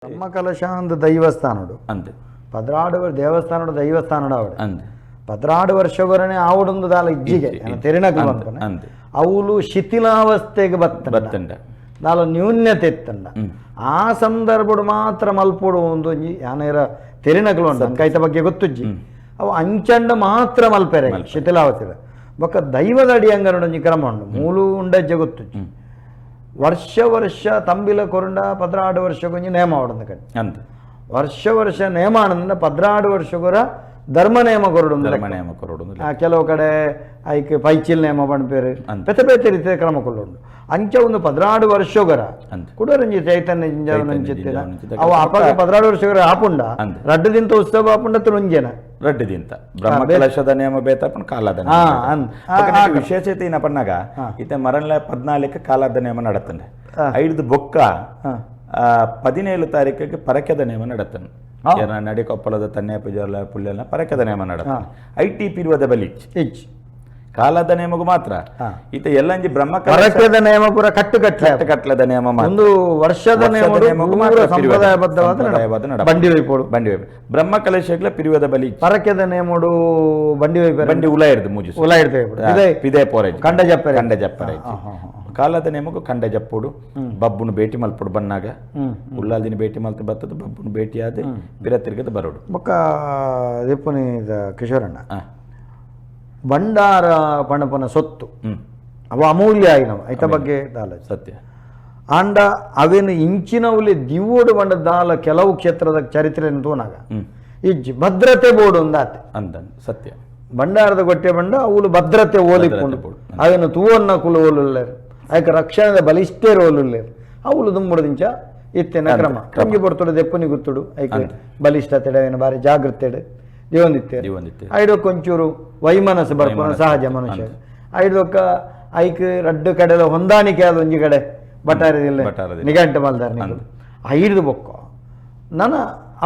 Brahmakalasha ದೈವಸ್ಥಾನಡು ಅಂದ್ ಪದ್ರಾಡು ದೇವಸ್ಥಾನಡು ದೈವಸ್ಥಾನಡು ಆವಡೆ ಅಂದ್ ಪದ್ರಾಡು ವರ್ಷವರನೆ ಆವಡೊಂದು ದಾಲ ಇಜ್ಜಿಗೆ ತೆರಿನಕುಲು ಅನ್ಪನೆ ಅಂದ್ ಅವುಲು ಶಿಥಿಲಾವಸ್ಥೆಗೆ ಬತ್ತಂಡ ಬತ್ತಂಡ ದಾಲ ನ್ಯೂನ್ಯತೆ ಇತ್ತಂಡ ಆ ಸಂದರ್ಭಡು ಮಾತ್ರ ಮಲ್ಪೊಡು ಒಂದು ಒಂಜಿ ಯಾನೇರ ತೆರಿನಕುಲು ಉಂಡು ಅಂಕ ಐತ ಬಗ್ಗೆ ಗೊತ್ತುಜ್ಜಿ ಅವು ಅಂಚಂಡ ಮಾತ್ರ ಮಲ್ಪೆರೆ ಶಿಥಿಲಾವಸ್ಥೆ ಬೊಕ್ಕ ದೈವದ ಅಡಿ ಅಂಗನಡು ಒಂಜಿ ಕ್ರಮ ಉಂಡು ಮೂಲು ಉಂಡಜ್ಜೆ ಗೊತ್ತುಜ್ಜಿ ವರ್ಷ ವರ್ಷ ತಂಬಿಲ ಕೊರಂಡ ಪದ್ರಾಡು ವರ್ಷಕ್ಕೊಂಜಿ ನೇಮ ಆವಡಂದ ಕಡೆ ಅಂದ್ ವರ್ಷ ವರ್ಷ ನೇಮ ಆನಂದ ಪದ್ರಾಡು ವರ್ಷಗೊರ ಧರ್ಮ ನೇಮ ಕೊರಡು ಧರ್ಮ ನೇಮ ಕೊರಡು ಕೆಲವು ಕಡೆ ಐಕ್ ಪೈಚಿಲ್ ನೇಮ ಪಣ್ಪೇರು ಅಂದ್. ಪೆತ ಪೆತ ರೀತಿಯ ಕ್ರಮ ಕೊಲ್ಲುಂಡು ಅಂಚ ಒಂದು ಪದ್ರಾಡು ವರ್ಷೊಗರ ಅಂದ್. ಕುಡರಂಜಿ ಚೈತನ್ಯ ಚೈತನ್ಯ ಜಿಂಜಾವನಂಚಿತ್ತಿನ ಜಿಂಜಾವನಂಚಿತ್ತ ಅವು ಅಪಗ ಪದ್ರಾಡು ವರ್ಷಗರ ಆಪುಂಡ ಅಂದ್. ರಡ್ಡು ದಿಂತ ಉತ್ಸವ ಆಪುಂಡ ತುಳುಂಜೆನ ರಡ್ಡು ದಿಂತ ಬ್ರಹ್ಮಕಲಶದ ನೇಮ ಬೇತಪ್ಪನ ಕಾಲದ ನೇಮ ಹಾ, ಬೇತ. ಅಂದ್. ಬೊಕ್ಕ ನೆಟ್ ವಿಶೇಷತೆ ಏನ ಪನ್ನಾಗ ಇತ್ತೆ ಮರಣ್ಲ ಪದ್ನಾಲ್ಕು ಕಾಲದ ನೇಮ ನಡತಂಡೆ ಐದು ಬೊಕ್ಕ 17 ತಾರೀಕಿಗೆ ಪರಕೆದ ನೇಮ ನಡತಂಡೆ ನಡಿಕೊಪ್ಪಳದ ತನ್ನೆ ಪೂಜಾರ್ಲ ಪುಲ್ಲೆಲ್ಲ ಪರಕೆದ ನೇಮ ನಡತಂಡೆ I T ಪಿರುವದ ಬಲಿ ಇಚ್ ಕಾಲದ ನೇಮಗೂ ಮಾತ್ರ ಇತ್ತೆ ಎಲ್ಲಂಜಿ ಬ್ರಹ್ಮ ಪರಕೆದ ನೇಮ ಪೂರ ಕಟ್ಟು ಕಟ್ಟಲೆ ಕಟ್ಲದ ನೇಮ ಮಾತ್ರ. ಒಂದು ವರ್ಷದ ನೇಮ ನೇಮಗೂ ಮಾತ್ರ ಪಿರಿವದ. ಸಂಪ್ರದಾಯಬದ್ಧವಾದ ಸಂಪ್ರದಾಯಬದ್ಧ ನಡಪ. ಬಂಡಿ ವೈಪೋಡು ಬಂಡಿ ವೈಪು. ಬ್ರಹ್ಮ ಕಲಶಗ್ಲ ಪಿರುವದ ಬಲಿ ಪರಕೆದ ನೇಮೋಡು ಬಂಡಿ ವೈಪೇರು ಬಂಡಿ ಉಲ ಇರ್ದು ಮೂಜಿ ಉಲ ಇಡ್ತೇವೆ ಇದೇ ಪಿದೆ ಪೋರೆ ಕಂಡ ಜಪ್ಪರೆ. ಕಂಡ ಜಪ್ಪರೆ ಕಾಲದ ನೇಮಗೂ ಕಂಡ ಜಪ್ಪುಡು ಬಬ್ಬುನು ಭೇಟಿ ಮಲ್ಪುಡು ಬನ್ನಾಗ ಉಲ್ಲಾಲ್ದಿನ ಭೇಟಿ ಮಲ್ತು ಬತ್ತದ ಬಬ್ಬುನು ಭೇಟಿ ಆದ ಬಿರ ತಿರ್ಗದ ಬರೋಡು ಬೊಕ್ಕ ದೆಪ್ಪುನಿ ಕಿಶೋರಣ್ಣ ಆ, ಭಂಡಾರ ಪಣಪನ ಸೊತ್ತು ಹ್ಮ್ ಅವು ಅಮೂಲ್ಯ ಆಗಿನವು ಐತ ಬಗ್ಗೆ ದಾಲ ಸತ್ಯ ಆಂಡ ಅವೇನು ಇಂಚಿನವುಲಿ ದಿವ್ವೋಡು ಬಂಡ ದಾಲ ಕೆಲವು ಕ್ಷೇತ್ರದ ಚರಿತ್ರೆಯನ್ನು ತೋನಾಗ ಹ್ಮ್ ಇಜ್ಜಿ ಭದ್ರತೆ ಬೋರ್ಡ್ ಒಂದಾತೆ ಅಂದನ್ ಸತ್ಯ ಭಂಡಾರದ ಗೊಟ್ಟೆ ಬಂಡ ಅವುಲು ಭದ್ರತೆ ಓಲಿಕೊಂಡು ಬೋರ್ಡ್. ಅವೇನು ತೂವನ್ನ ಕುಲು ಓಲುಲ್ಲೇರು ಐಕ ರಕ್ಷಣೆದ ಬಲಿಷ್ಠೇರು ಓಲುಲ್ಲೇರು ಅವುಲು ದುಂಬುಡದಿಂಚ ಇತ್ತೆನ ಕ್ರಮ ಕಂಗಿ ಬರ್ತುಡು ದೆಪ್ಪುನಿ ಗುತ್ತುಡು ಐಕ ಬಲಿಷ್ಠ ತೆಡವೇನು ಬಾರಿ ಜಾಗೃತೆಡು ದೇವೊಂದಿತ್ತೇರು ದೇವೊಂದಿತ್ತೇರು. ಐಡೊಕ್ಕ ಒಂಚೂರು ವೈಮನಸ್ಸು ಬರ್ಪುನ ಸಹಜ ಮನುಷ್ಯ ಐಡೊಕ್ಕ ಐಕ್ ರಡ್ಡು ಕಡೆಲ ಹೊಂದಾಣಿಕೆ ಆದ ಒಂಜಿ ಕಡೆ ಬಟಾರದಿಲ್ಲ ಬಟಾರದಿಲ್ಲ. ನಿಘಂಟು ಮಲ್ದಾರ ಐದು ಬೊಕ್ಕ ನನ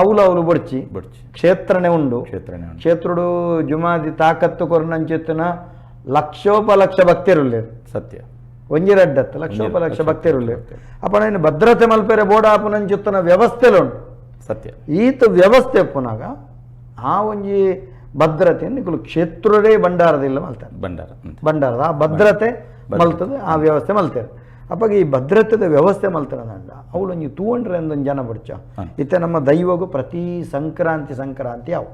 ಅವುಲು ಅವುಲು ಬೊಡ್ಚಿ ಬೊಡ್ಚಿ. ಕ್ಷೇತ್ರನೇ ಉಂಡು ಕ್ಷೇತ್ರನೇ ಉಂಡು. ಕ್ಷೇತ್ರುಡು ಜುಮಾದಿ ತಾಕತ್ತು ಕೊರ್ನಂಚೆತ್ತುನ ಲಕ್ಷೋಪಲಕ್ಷ ಭಕ್ತರುಲ್ಲೇರು ಸತ್ಯ ಒಂಜಿ ರಡ್ಡತ್ತು ಲಕ್ಷೋಪಲಕ್ಷ ಭಕ್ತರುಲ್ಲೇರು ಅಪ್ಪ ನಾನು ಭದ್ರತೆ ಮಲ್ಪೆರೆ ಬೋಡಾಪುನಂಚೆತ್ತುನ ವ್ಯವಸ್ಥೆಲು ಉಂಟು ಸತ್ಯ ಈತ ವ್ಯವಸ್ಥೆ ಪುನಗ ಆ ಒಂಜಿ ಭದ್ರತೆ ನಿಕುಲು ಕ್ಷೇತ್ರಡೇ ಭಂಡಾರದಿಲ್ಲ ಮಲ್ತಾರೆ ಭಂಡಾರ ಅಂದ್. ಭಂಡಾರದ ಆ ಭದ್ರತೆ ಮಲ್ತದೆ ಆ ವ್ಯವಸ್ಥೆ ಮಲ್ತಾರೆ ಅಪ್ಪಾಗ ಈ ಭದ್ರತೆದ ವ್ಯವಸ್ಥೆ ಮಲ್ತಾರ ಅವಳು ಒಂಜಿ ತೂವಂಡ್ರೆ ಅಂದೊಂದು ಜನ ಬಡ್ಚ ಇತ್ತೆ ನಮ್ಮ ದೈವಗು ಪ್ರತಿ ಸಂಕ್ರಾಂತಿ ಸಂಕ್ರಾಂತಿ ಅವು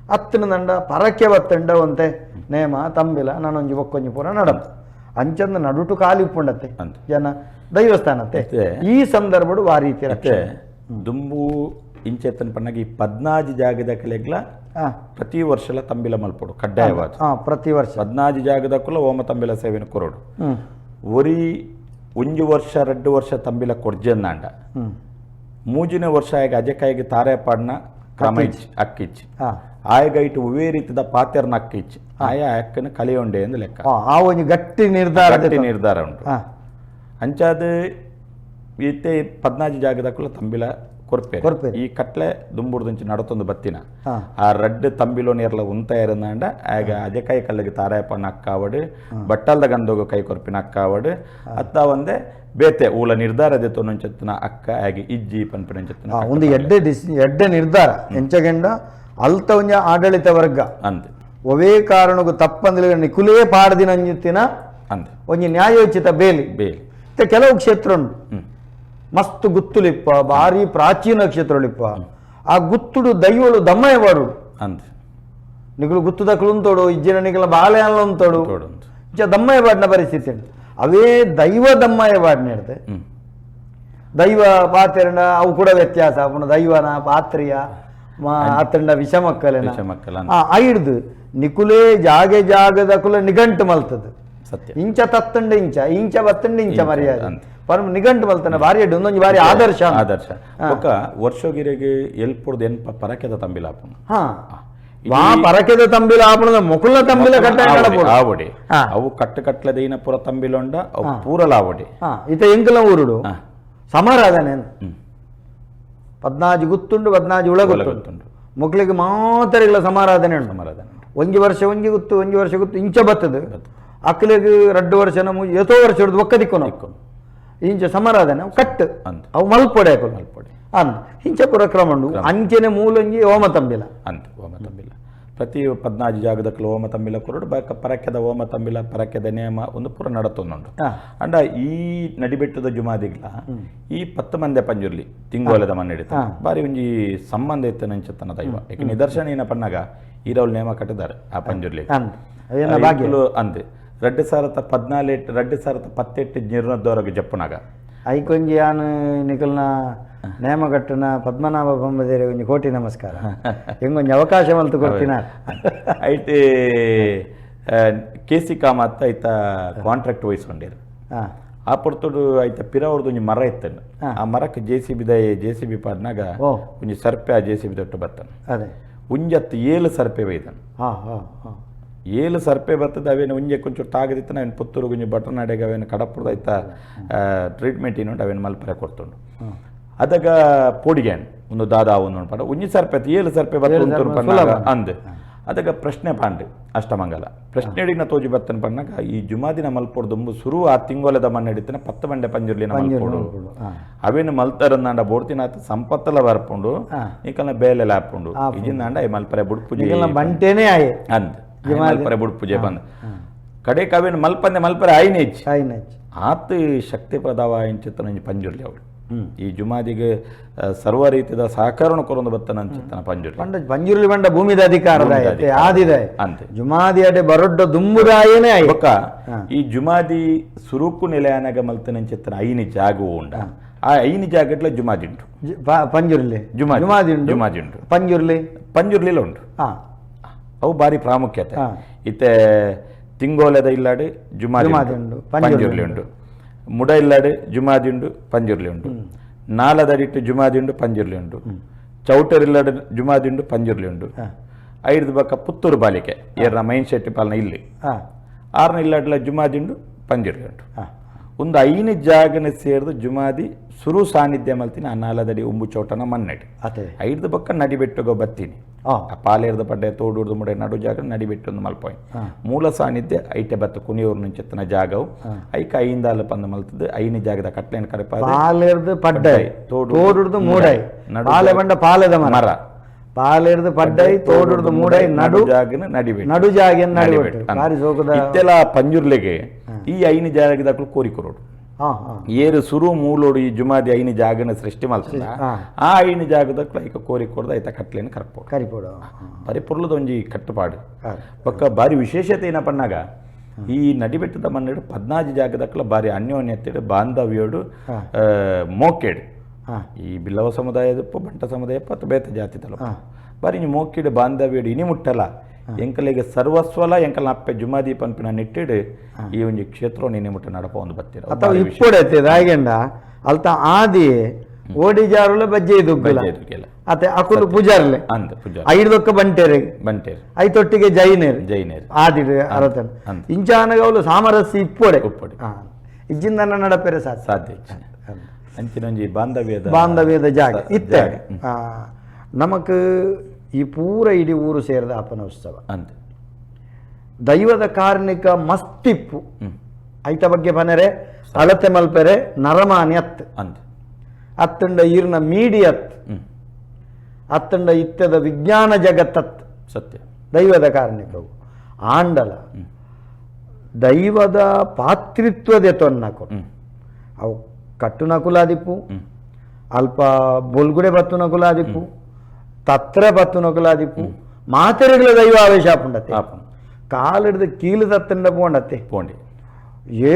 ಅತ್ತಿನ ದಂಡ ಪರಕೆ ಬತ್ತಂಡ ಒಂತೆ ನೇಮ ತಂಬಿಲ ನಾನೊಂಜಿ ಒಕ್ಕೊಂಜಿ ಪೂರ ನಡಪ ಅಂಚಂದ ನಡುಟು ಕಾಲಿ ಉಪ್ಪುಂಡತ್ತೆ ಅಂದ್. ಜನ ದೈವಸ್ಥಾನತ್ತೆ ಮತ್ತೆ? ಈ ಸಂದರ್ಭಡು ಆ ರೀತಿ ಮತ್ತೆ ರಕ್ಷಣೆ ದುಂಬು ಇಂಚೆತ್ತನ್ ಪನ್ನಾಗ ಈ ಪದ್ನಾಜಿ ಜಾಗದ ಕಲೆಗ್ಲ ಆ, ಪ್ರತಿ ವರ್ಷಲ ತಂಬಿಲ ಮಲ್ಪೊಡು ಕಡ್ಡಾಯವಾದ ಆ, ಪ್ರತಿ ವರ್ಷ ಪದ್ನಾಜಿ ಜಾಗದಕ್ಕುಲ ಓಮ ತಂಬಿಲ ಸೇವೆನ ಕೊರಡು ಹ್ಮ್ ಒರಿ ಒಂಜಿ ವರ್ಷ ರಡ್ಡು ವರ್ಷ ತಂಬಿಲ ಕೊರ್ಜನ್ನಾಂಡ ಹ್ಮ್ ಮೂಜಿನ ವರ್ಷ ಆಗ ಅಜಕಾಯಿಗೆ ತಾರೆ ಪಾಡ್ನ ಕ್ರಮ ಇಚ್ಚಿ ಅಕ್ಕಿಚ್ಚಿ ಆ ಆಯಗೈಟ್ ಉವೇ ರೀತಿದ ಪಾತೆರ್ನ ಅಕ್ಕಿಚ್ಚಿ ಆಯ ಅಕ್ಕನ ಕಲಿಯೊಂಡೆ ಎಂದು ಲೆಕ್ಕ ಆ, ಆ ಒಂಜಿ ಗಟ್ಟಿ ನಿರ್ಧಾರ ಗಟ್ಟಿ ನಿರ್ಧಾರ ಉಂಟು ಆ, ಅಂಚಾದ ಇತ್ತೆ ಪದ್ನಾಜಿ ಜಾಗದಕ್ಕುಲ ತಂಬಿಲ ಕೊರ್ಪೆ ಕೊರ್ಪೆರ್. ಈ ಕಟ್ಲೆ ದುಂಬುಡ್ದಂಚಿ ನಡತೊಂದು ಬತ್ತಿನ ಆ. ಆ ರಡ್ಡು ತಂಬಿಲೋ ನೇರ್ಲ ಉಂತ ಇರಂದಾಂಡ ಆಗ ಅಜಕಾಯಿ ಕಲ್ಲಿಗೆ ತಾರಾಯಪಣ್ಣ ಅಕ್ಕಾವಡು ಬಟ್ಟಲ್ದ ಗಂದೋಗು ಕೈ ಕೊರ್ಪಿನ ಅಕ್ಕಾವಡು ಅತ್ತ ಒಂದೇ ಬೇತೆ ಊಲ ನಿರ್ಧಾರ ದೆತ್ತೊಂಚತ್ತನ ಅಕ್ಕ ಆಗಿ ಇಜ್ಜಿ ಪನ್ಪಿನಂಚತ್ತನ ಆ, ಒಂದು ಎಡ್ಡೆ ಡಿಸ್ ಎಡ್ಡೆ ನಿರ್ಧಾರ ಎಂಚಗೆಂಡ ಅಲ್ತ ಒಂಜಿ ಆಡಳಿತ ವರ್ಗ ಅಂದ್ ಒವೇ ಕಾರಣಕ್ಕೂ ತಪ್ಪಂದ್ರೆ ನಿಕುಲೇ ಪಾಡ್ದಿನ ಅಂಜಿತ್ತಿನ ಅಂದ್ ಒಂಜಿ ನ್ಯಾಯೋಚಿತ ಬೇಲಿ ಬೇಲಿ ಮತ್ತೆ ಕೆಲವು ಕ್ಷೇತ್ರ ಉಂಟು ಹ್ಮ್ ಮಸ್ತ್ ಗುತ್ತುಲಿಪ್ಪ ಭಾರಿ ಪ್ರಾಚೀನ ಕ್ಷೇತ್ರಲಿಪ್ಪ ಆ ಗುತ್ತುಡು ದೈವಳು ದಮ್ಮಯ ಬಾಡು ಅಂದ್ ನಿಕುಲು ಗುತ್ತುದ ಕುಲುಂತೋಡು ಇಜ್ಜಿನ ನಿಕಲ ಬಾಳೆ ಉಂತೋಡು ತೋಡುಂತು ಇಂಚ ದಮ್ಮಯ ಬಾಡಿನ ಪರಿಸ್ಥಿತಿ ಉಂಟು ಅವೇ ದೈವ ದಮ್ಮಯ ಬಾಡಿನ ಇರ್ತದೆ ಹ್ಮ್ ದೈವ ಪಾತ್ರೆಂಡ ಅವು ಕೂಡ ವ್ಯತ್ಯಾಸ ಪುನಃ ದೈವನ ಪಾತ್ರಿಯ ಆತಂಡ ವಿಷಮಕ್ಕಲೆನ ವಿಷಮಕ್ಕಲ ಆ ಐಡ್ದು ನಿಕುಲೇ ಜಾಗೆ ಜಾಗದ ಕುಲ ನಿಘಂಟು ಮಲ್ತದ ಸತ್ಯ ಇಂಚ ತತ್ತಂಡ ಇಂಚ ಇಂಚ ಬತ್ತಂಡ ಇಂಚ ಮರ್ಯಾದೆ ಅಂತ. ಪರಮ ನಿಘಂಟು ಮಲ್ತನ ಭಾರಿ ಅಡ್ಡು ಒಂದೊಂದು ಭಾರಿ ಆದರ್ಶ ಅಂತ. ಆದರ್ಶ ಬೊಕ್ಕ ವರ್ಷಗಿರಿಗೆ ಎಲ್ಪುಡ್ದು ಎನ್ಪ ಪರಕೆದ ತಂಬಿಲಾಪುನು ಹಾ ವಾ ಪರಕೆದ ತಂಬಿಲ ಆಪಣದ ಮುಕುಲ ತಂಬಿಲ ಕಟ್ಟ ಆವಡಿ ಹಾ. ಅವು ಕಟ್ಟು ಕಟ್ಲದೈನ ಪೂರ ತಂಬಿಲೊಂಡ ಅವು ಪೂರಲ ಆವಡಿ ಹಾ ಇತ ಎಂಕಲ ಊರುಡು ಹಾ. ಸಮಾರಾಧನೆ ಹ್ಮ್. ಪದ್ನಾಜಿ ಗುತ್ತುಂಡು ಪದ್ನಾಜಿ ಉಳ ಗೊತ್ತುಂಡು ಗೊತ್ತುಂಡು. ಮುಕ್ಲಿಗೆ ಮಾತರಿಗಳ ಸಮಾರಾಧನೆ ಉಂಟು ಸಮಾರಾಧನೆ ಉಂಟು. ಒಂಜಿ ವರ್ಷ ಒಂಜಿ ಗುತ್ತು ಒಂಜಿ ವರ್ಷ ಗುತ್ತು ಇಂಚ ಬತ್ತದು ಅಕ್ಲೆಗ್ ರಡ್ಡು ವರ್ಷ ನಮ್ಮ ಏತೋ ವರ್ಷ ಹಿಡ್ದು ಒಕ್ಕ ದಿಕ್ಕು ನಾವು ಇಂಚ ಸಮಾರಾಧನೆ ಅವು ಕಟ್ಟು ಅಂದ್. ಅವು ಮಲ್ಪೊಡೆ ಅಕುಲು ಮಲ್ಪೊಡೆ. ಅಂದ್ ಇಂಚ ಪೂರ ಕ್ರಮ ಉಂಡು. ಅಂಚೆನೆ ಮೂಲೊಂಜಿ ಓಮ ತಂಬಿಲ ಅಂತ ಓಮ ತಂಬಿಲ ಪ್ರತಿ 14 ಜಾಗದಕ್ಕಲು ಓಮ ತಂಬಿಲ ಕೊರಡು ಬೊಕ್ಕ ಪರಕೆದ ಓಮ ತಂಬಿಲ ಪರಕೆದ ನೇಮ ಒಂದು ಪೂರ ನಡತೊಂದುಂಡು. ಅಂಡ ಈ ನಡಿಬೆಟ್ಟದ ಜುಮಾದಿಗ್ಲ ಈ 10 ಮಂದೆ ಪಂಜುರ್ಲಿ ತಿಂಗೋಲದ ಮಣ್ಣಿಡಿತ ಬಾರಿ ಒಂಜಿ ಸಂಬಂಧ ಇತ್ತು ನಂಚತನ ದೈವ. ಏಕೆ ನಿದರ್ಶನ ಏನ ಪಣ್ಣಾಗ ಈರವ್ಲು ನೇಮ ಕಟ್ಟಿದ್ದಾರೆ ಆ ಪಂಜುರ್ಲಿ ಅಂದ್ 2014 2018 ಜೀರ್ಣೋದ್ಧಾರಕ್ಕೆ ಜಪ್ಪುನಾಗ ಐಕೊಂಜಿ ಯಾನು ನಿಕಲ್ನ ನೇಮಕಟ್ಟುನ ಪದ್ಮನಾಭ ಬೊಂಬದೇರಿ ಒಂಜಿ ಕೋಟಿ ನಮಸ್ಕಾರ. ಎಂಗೊಂಜಿ ಅವಕಾಶ ಮಲ್ತು ಕೊಡ್ತೀನ ಐತೆ ಕೆ ಸಿ ಕಾಮತ್ ಐತ ಕಾಂಟ್ರಾಕ್ಟ್ ವಹಿಸ್ಕೊಂಡಿರು. ಆ ಪೊರ್ತುಡು ಐತ ಪಿರವ್ರದ್ದು ಒಂಜಿ ಮರ ಇತ್ತನ್ನು, ಆ ಮರಕ್ಕೆ J C B J C B ಪಾಡ್ನಾಗ ಒಂಜಿ ಸರ್ಪೆ ಆ J C B ತೊಟ್ಟು ಬತ್ತಾನೆ. ಅದೇ ಉಂಜತ್ತು 7 ಸರ್ಪೆ ಬೈದಾನೆ. 7 ಸರ್ಪೆ ಬರ್ತದೆ. ಅವೇನು ಉಂಜೆ ಕೊಂಚೂರು ತಾಗದಿತ್ತು ಅವೇನು ಪುತ್ತೂರು ಗುಂಜಿ ಬಟರ್ನಾಡೆಗೆ ಅವೇನು ಕಡಪುರದ ಐತ ಟ್ರೀಟ್ಮೆಂಟ್ ಇನ್ನುಂಟು ಅವೇನು ಮಲ್ಪರೆ ಕೊಡ್ತುಂಡು. ಅದಗ ಪೋಡಿಗ್ಯಾನ್ ಒಂದು ದಾದಾ ಒಂದು ಪಂಡ ಒಂಜಿ ಸರ್ಪೆ 7 ಸರ್ಪೆ ಬರ್ತುಂಟು ಪಣ್ಣಾಗ ಅಂದ್ ಅದಗ ಪ್ರಶ್ನೆ ಪಾಂಡೆ ಅಷ್ಟಮಂಗಲ ಪ್ರಶ್ನೆ ತೋಜಿ ಬತ್ತನ ಪಣ್ಣಾಗ ಈ ಜುಮಾದಿನ ಮಲ್ಪೋಡು ದುಂಬು ಸುರು ಆ ತಿಂಗೊಲದ ಮಣ್ಣೆಡಿತನ 10 ಮಂಡೆ ಪಂಜುರ್ಲಿನ ಮಲ್ಪೋಡು ಅವೇನು ಮಲ್ತಾರಂದಾಂಡ ಬೋಡ್ತಿನಾತ ಸಂಪತ್ತಲ ಬರ್ಪುಂಡು ನಿಕಲ್ನ ಬೇಲೆಲ ಆಪುಂಡು ಇಜಿಂದಾಂಡ ಈ ಮಲ್ಪರೆ ಬುಡ್ಪುಜೆ ಬಂಟೇನೆ ಆಯೆ ಅಂದ್ ಮಲ್ಪರೆ ಬುಡ್ಪುಜೆ ಬಂದ್ ಕಡೆಗೆ ಅವೇನು ಮಲ್ಪಂದೆ ಮಲ್ಪರೆ ಆಯ್ನೇಚ್ ಆತ ಶಕ್ತಿ ಪ್ರದಾವ ಇಂಚಿತ್ತನ ಪಂಜುರ್ಲಿ ಅವಳು ಈ ಜುಮಾದಿಗೆ ಸರ್ವ ರೀತಿಯ ಸಹಕಾರಣ ಕೊರೊಂದು ಬತ್ತನ ಅಂಚಿತ್ತನ ಪಂಜುರ್ಲಿ ಪಂಡ ಪಂಜುರ್ಲಿ ಬಂಡ ಭೂಮಿದ ಅಧಿಕಾರದ ಆದಿದ ಅಂತೆ ಜುಮಾದಿ ಅಡೆ ಬರೊಡ್ಡ ದುಂಬುದಾಯೇನೆ ಆಯ್ ಬೊಕ್ಕ ಈ ಜುಮಾದಿ ಸುರುಕು ನೆಲೆಯಾನಗ ಮಲ್ತನಂಚಿತ್ತನ 5 ಜಾಗ ಉಂಡ ಆ 5 ಜಾಗಟ್ಲ ಜುಮಾದಿ ಉಂಟು. ಪಂಜುರ್ಲಿ ಜುಮಾದಿ ಉಂಟು, ಜುಮಾದಿ ಉಂಟು, ಪಂಜುರ್ಲಿ ಪಂಜುರ್ಲಿಲ ಉಂಟು. ಅವು ಭಾರಿ ಪ್ರಾಮುಖ್ಯತೆ. ಇತ್ತೆ ತಿಂಗೋಲದ ಇಲ್ಲಾಡು ಜುಮಾದಿ ಉಂಟು, ಪಂಜುರ್ಲಿ ಉಂಟು. ಮುಡ ಇಲ್ಲಾಡು ಜುಮಾದಿ ಉಂಡು, ಪಂಜುರ್ಲಿ ಉಂಟು. ನಾಲದಡಿಟ್ಟು ಜುಮಾದಿ ಉಂಡು, ಪಂಜುರ್ಲಿ ಉಂಟು. ಚೌಟರ್ ಇಲ್ಲಾಡು ಜುಮಾದಿ ಉಂಡು, ಪಂಜುರ್ಲಿ ಉಂಟು. ಐದು ಬಕ್ಕ ಪುತ್ತೂರು ಬಾಲಿಕೆ ಏರ್ನ ಮೈನ್ ಶೆಟ್ಟಿ ಪಾಲನ ಇಲ್ಲಿ ಆರ್ನ ಇಲ್ಲಾಡ್ಲ ಜುಮಾದಿ ಉಂಡು, ಪಂಜುರ್ಲಿ ಉಂಟು. ಒಂದು 5 ಜಾಗನ ಸೇರಿದು ಜುಮಾದಿ ಸುರು ಸಾನ್ನಿಧ್ಯ ಮಲ್ತೀನಿ ಆ ನಾಲದಡಿ ಉಂಬು ಚೌಟನ ಮಣ್ಣೆಡು. ಐದು ಬಕ್ಕ ನಡಿಬೆಟ್ಟುಗೋ ಬತ್ತೀನಿ ಆ ಪಾಲೇರ್ದ ಪಡ್ಡೆ ತೋಡೂರ್ದು ಮುಡೆ ನಡು ಜಾಗ ನಡಿಬೆಟ್ಟು ಒಂದು ಮಲ್ಪಾಯಿ ಮೂಲ ಸಾನ್ನಿಧ್ಯ ಐಟೆ ಬತ್ತ ಕುಣಿಯೂರು నుంచెత్తನ ಜಾಗವು ಐಕ ಐಂದಾಲ ಪಂದ ಮಲ್ತದ್ದು 5 ಜಾಗದ ಕಟ್ಲೇನು ಕರೆಪ ಪಾಲೇರ್ದು ಪಡ್ಡೈ ತೋಡುರ್ದು ಮೂಡೈ ಪಾಲೆ ಬಂಡ ಪಾಲೆದ ಮರ ಪಾಲೇರ್ದು ಪಡ್ಡೈ ತೋಡುರ್ದು ಮೂಡೈ ನಡು ಜಾಗನ ನಡಿಬೆಟ್ಟು ನಡು ಜಾಗ ನಡಿಬೆಟ್ಟು ಭಾರಿ ಸೋಕದ ಇತ್ತೆಲ್ಲ ಪಂಜುರ್ಲೆಗೆ ಈ 5 ಜಾಗದಕ್ಕೂ ಕೋರಿಕೊರೋಡು ಏರು ಸುರು ಮೂಲೋಡು ಈ ಜುಮಾದಿ 5 ಜಾಗನ ಸೃಷ್ಟಿ ಮಲ್ತದ ಆ 5 ಜಾಗದಕ್ಕೂ ಐಕ ಕೋರಿ ಕೊಡ್ದು ಐತ ಕಟ್ಲೇನು ಕರ್ಪೋಡು ಕರಿಪೋಡು ಪರಿಪೊರ್ಲದ ಒಂಜಿ ಕಟ್ಟುಪಾಡು. ಬೊಕ್ಕ ಬಾರಿ ವಿಶೇಷತೆ ಏನ ಪಣ್ಣಾಗ ಈ ನಡಿಬೆಟ್ಟದ ಮಣ್ಣೆಡು 14 ಜಾಗದಕ್ಕಲ ಬಾರಿ ಅನ್ಯೋನ್ಯತೆಡು ಬಾಂಧವ್ಯೋಡು ಮೋಕೆಡು. ಈ ಬಿಲ್ಲವ ಸಮುದಾಯದಪ್ಪ ಬಂಟ ಸಮುದಾಯಪ್ಪ ಅಥವಾ ಬೇತ ಜಾತಿ ತಲುಪ ಬಾರಿ ಮೋಕಿಡು ಬಾಂಧವ್ಯಡು ಇನಿ ಮುಟ್ಟಲ ಎಂಕಲಿಗೆ ಸರ್ವಸ್ವಲ ಎಂಕಲ್ನ ಅಪ್ಪೆ ಜುಮಾದಿ ಪನ್ಪಿನ ನಿಟ್ಟಿಡು ಈ ಒಂಜಿ ಕ್ಷೇತ್ರ ನಿನ್ನೆ ಮುಟ್ಟ ನಡಪ ಒಂದು ಬತ್ತೀರ ಅಥವಾ ಇಪ್ಪೊಡೈತೆ ರಾಯಗಂಡ ಅಲ್ತ ಆದಿ ಓಡಿಜಾರುಲ ಬಜ್ಜೆ ದುಗ್ಗುಲ ಅತೆ ಅಕುಲು ಪೂಜಾರ್ಲೆ ಅಂದ ಪೂಜಾರ್ ಐದೊಕ್ಕ ಬಂಟೇರು ಬಂಟೇರು ಐತೊಟ್ಟಿಗೆ ಜೈನೇರು ಜೈನೇರು ಆದಿ ಅರತನ ಇಂಚಾನಗವಲು ಸಾಮರಸ್ಯ ಇಪ್ಪೊಡೆ ಇಪ್ಪೊಡೆ ಇಜ್ಜಿಂದನ್ನ ನಡಪೆರೆ ಸಾಧ್ಯ ಸಾಧ್ಯ ಅಂಚಿನೊಂಜಿ ಬಾಂಧವ್ಯದ ಬಾಂಧವ್ಯದ ಜಾಗ ಇತ್ತೆ ನಮಕ್ ಈ ಪೂರ ಇಡೀ ಊರು ಸೇರಿದ ಅಪ್ಪನ ಉತ್ಸವ ಅಂತ ದೈವದ ಕಾರ್ಣಿಕ ಮಸ್ತಿಪ್ಪು ಐತ ಬಗ್ಗೆ ಬನರೆ ಅಳತೆ ಮಲ್ಪೆರೆ ನರಮಾನಿ ಅತ್ ಅಂತ ಅತ್ತಂಡ ಈರ್ನ ಮೀಡಿ ಅತ್ ಅತ್ತಂಡ ಇತ್ತದ ವಿಜ್ಞಾನ ಜಗತ್ತತ್ ಸತ್ಯ ದೈವದ ಕಾರ್ಣಿಕವು ಆಂಡಲ ದೈವದ ಪಾತ್ರಿತ್ವದ ತೊನ್ನಕು ಅವು ಕಟ್ಟುನ ಕುಲಾದಿಪ್ಪು ಅಲ್ಪ ಬೊಲ್ಗುಡೆ ಬತ್ತುನ ಕುಲಾದಿಪ್ಪು ತತ್ರ ಬತ್ತುನ ಕುಲಾದಿಪ್ಪು ಮಾತೆರೆಗಳ ದೈವ ಆವೇಶ ಆಪುಂಡತ್ತೆ ಕಾಲಿಡ್ದು ಕೀಲು ತತ್ತಂಡ ಪೋಂಡತ್ತೆ ಪೋಂಡಿ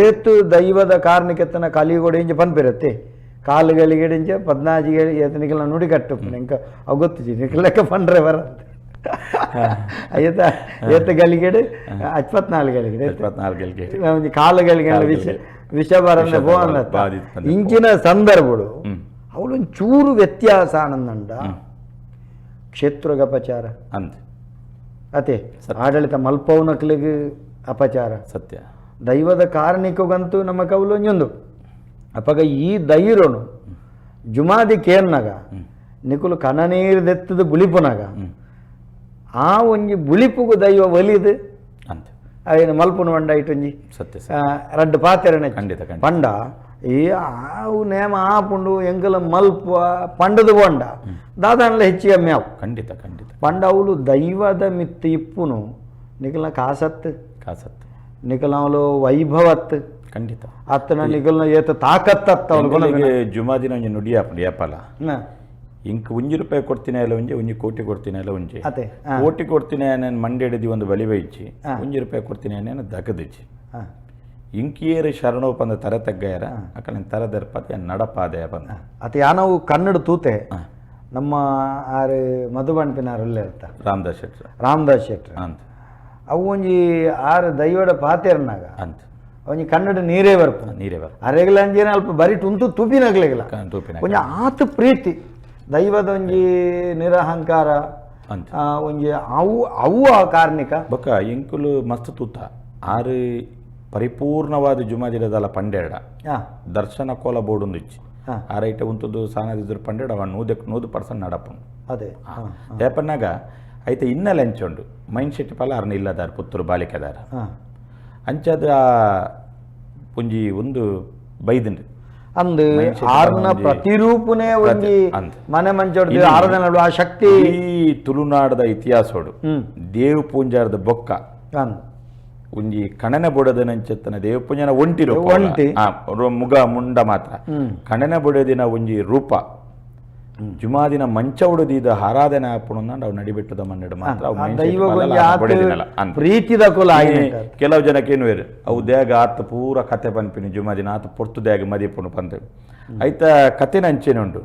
ಏತು ದೈವದ ಕಾರ್ಣಿಕೆತ್ತನ ಕಲಿಗೊಡೆ ಇಂಚ ಪನ್ಪಿರತ್ತೆ ಕಾಲುಗಳಿಗೆಡಿಂಚ ಪದ್ನಾಜಿಗೆ ಏತನಿಗೆಲ್ಲ ನುಡಿ ಕಟ್ಟು ಇಂಕ ಅವು ಗೊತ್ತಿಜಿ ಲೆಕ್ಕ ಪಂಡ್ರೆ ಬರಂತೆ ಏತ ಏತ ಗಲಿಗೆಡು 24 ಗಲಿಗೆಡು 24 ಗಲಿಗೆ ಒಂಜಿ ಕಾಲುಗಳಿಗೆ ವಿಷ ವಿಷ ಬರಂದೆ ಪೋಂದ ಇಂಚಿನ ಸಂದರ್ಭಗಳು ಅವಳೊಂದು ಚೂರು ವ್ಯತ್ಯಾಸ ಆನಂದಂಡ ಕ್ಷೇತ್ರಗ ಅಪಚಾರ ಅಂತ ಅತೆ ಆಡಳಿತ ಮಲ್ಪೌನಕ್ಲಿಗೆ ಅಪಚಾರ ಸತ್ಯ ದೈವದ ಕಾರಣಿಕಗಂತೂ ನಮ್ಮ ಕೌಲೊಂಜೊಂದು ಅಪಗ ಈ ದೈರನು ಜುಮಾದಿ ಕೇರ್ನಾಗ ನಿಕುಲು ಕನನೀರು ದೆತ್ತದ ಬುಲಿಪುನಾಗ ಆ ಒಂಜಿ ಬುಲಿಪುಗು ದೈವ ಒಲಿದು ಅಂತ ಅವೇನು ಮಲ್ಪುನ వంಡ ಇಟೊಂಜಿ ಸತ್ಯ ರಡ್ಡು ಪಾತೆರನೆ ಖಂಡಿತ ಪಂಡ ಈ ಆವು ನೇಮ ಆಪುಂಡು ಎಂಕಲ ಮಲ್ಪ ಪಂಡದು ಬೋಂಡ ದಾದಾನ್ಲ ಹೆಚ್ಚಿಗೆ ಕಮ್ಮಿ ಆವು. ಖಂಡಿತ ಖಂಡಿತ. ಪಂಡ ಅವಳು ದೈವದ ಮಿತ್ತು ಇಪ್ಪುನು ನಿಕಲ್ನ ಕಾಸತ್ತು, ಕಾಸತ್ತು, ನಿಕಲ ಅವಳು ವೈಭವತ್ತು, ಖಂಡಿತ. ಅತ್ತನ ನಿಕಲ್ನ ಏತ ತಾಕತ್ತತ್ತ ಅವಳು. ಎಂಕುಲೆಗ್ ಜುಮಾದಿನ ಒಂಜಿ ನುಡಿ ಆಪುಂಡು ಯಾಪಲ, ಇಂಕ್ ಒಂಜಿ ರೂಪಾಯಿ ಕೊಡ್ತೀನಿ ಅಲ್ಲ ಒಂಜಿ, ಒಂಜಿ ಕೋಟಿ ಕೊಡ್ತೀನಿ ಅಲ್ಲ ಒಂಜಿ. ಅತೆ. ಕೋಟಿ ಕೊಡ್ತೀನಿ ನಾನು ಮಂಡೆ ಒಂದು ಬಲಿ ಬೈಚಿ, ಒಂಜಿ ರೂಪಾಯಿ ಕೊಡ್ತೀನಿ ನಾನು ದಗದಿಚ್ಚಿ. ಇಂಕಿಯೇರು ಶರಣೋ ಪಂದ ತರ ತಗ್ಗಯರ ಅಕಲಿನ ತರ ದರ್ಪತೆ ನಡಪಾದೆ ಪಂದ. ಅತೆ ಯಾನವು ಕನ್ನಡ ತೂತೆ ನಮ್ಮ ಆರು ಮಧುಬಣ್ಪಿನಾರು ಇರ್ತ ರಾಮದಾಸ್ ಶೆಟ್ರು, ರಾಮದಾಸ್ ಶೆಟ್ರು ಅಂತ ಅವು ಒಂಜಿ ಆರು ದೈವಡ ಪಾತೆರ್ನಾಗ ಅಂತ ಒಂಜಿ ಕನ್ನಡ ನೀರೇ ಬರ್ಪುನ, ನೀರೇ ಬರ್ಪ ಅರೆಗಲ ಅಂಜೇನ ಅಲ್ಪ ಬರಿ ಟುಂತು ತುಪಿನಗ್ಲಿಲ್ಲ ತೂಪಿನ ಒಂಜಿ ಆತ ಪ್ರೀತಿ ದೈವದ ಒಂಜಿ ನಿರಹಂಕಾರ ಅಂತ ಒಂಜಿ ಅವು ಅವು ಆ ಕಾರ್ಣಿಕ. ಬೊಕ್ಕ ಎಂಕುಲು ಮಸ್ತ್ ತೂತ ಆರು ಪರಿಪೂರ್ಣವಾದ ಜುಮಾದಿರದಲ್ಲ ಪಂಡೆರಡ ದರ್ಶನ ಕೋಲ ಬೋರ್ಡ್ ಇಚ್ಚಿ ಆ ರೈಟ ಉಂತದ್ದು ಸಾನದಿದ್ರು ಪಂಡೆರಡ ಅವ 100% ನಡಪುಂಡು. ಅದೇ ಏಪನ್ನಾಗ ಐತೆ ಇನ್ನೆಲ್ಲ ಎಂಚುಂಡು ಮೈಂಡ್ ಸೆಟ್ ಪಲ ಅರ್ನ ಇಲ್ಲದಾರ ಪುತ್ತೂರು ಬಾಲಿಕೆದಾರ ಅಂಚಾದ ಒಂಜಿ ಒಂದು ಬೈದಂಡು ಅಂದು ಆರ್ನ ಪ್ರತಿರೂಪನೇ ಒಂಜಿ ಮನೆ ಮಂಚೋಡ್ದು ಆರದ ನಡು ಆ ಶಕ್ತಿ. ಈ ತುಳುನಾಡದ ಇತಿಹಾಸೋಡು ದೇವ್ ಪೂಂಜಾರದ ಬೊಕ್ಕ ಒಂಜಿ ಕಣನೆ ಬೊಡದನಂಚೆತ್ತನ ದೇವ ಪೂಂಜನ ಒಂಟಿ ರೂಪ, ಒಂಟಿ ಮುಗ ಮುಂಡ ಮಾತ್ರ ಕಣನೆ ಬೊಡದಿನ ಒಂಜಿ ರೂಪ ಜುಮಾದಿನ ಮಂಚ ಉಡದಿದ ಆರಾಧನೆ ಆಪುಣ ಅವು ನಡಿಬೆಟ್ಟದ ಮನ್ನಡು ಮಾತ್ರ ಪ್ರೀತಿದ ಕುಲ. ಕೆಲವು ಜನಕ್ಕೆ ಏನು ಅವು ದೇಗ ಆತ ಪೂರ ಕತೆ ಪನ್ಪಿನಿ ಜುಮಾದಿನ ಆತ ಪೊರ್ತು ದೇಗ ಮದಿಪುಣು ಪಂತ ಐತ ಕತೆನ ಅಂಚೆನೆ ಉಂಡು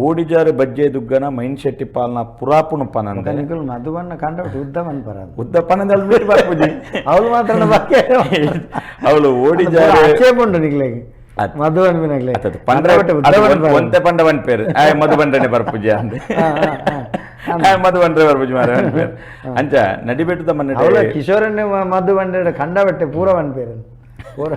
ಓಡಿಜಾರು ಬಜ್ಜೆ ದುಗ್ಗನ ಮೈನ್ ಶೆಟ್ಟಿ ಪಾಲನ ಪುರಾಪುಣು ಪನಂದ ಮಧುವನ್ನ ಕಂಡ ಉದ್ದ ಪನ್ಪರ ಉದ್ದ ಪನಂದ ಬರ್ಪುಜಿ ಅವಳು ಮಾತ್ರ ಅವಳು ಓಡಿಜಾರು ಆಚೆ ನಿಗ್ಲೆಗ್ ಮಧುವನ್ ಒಂತೆ ಪಂಡ ಒನ್ ಪೇರು ಮಧುಬಂಡ್ರನೆ ಬರ್ಪುಜಿ ಅಂದೆ ಮಧುಬಂಡ್ರೆ ಬರ್ಪುಜಿ ಮಾರ ಅಂಚ ನಡಿಬೆಟ್ಟದ ಮನೆ ಕಿಶೋರನ್ನೇ ಮಧುಬಂಡ್ರೆ ಕಂಡಬಟ್ಟೆ ಪೂರ ಒನ್ ಪೇರು ಪೂರ.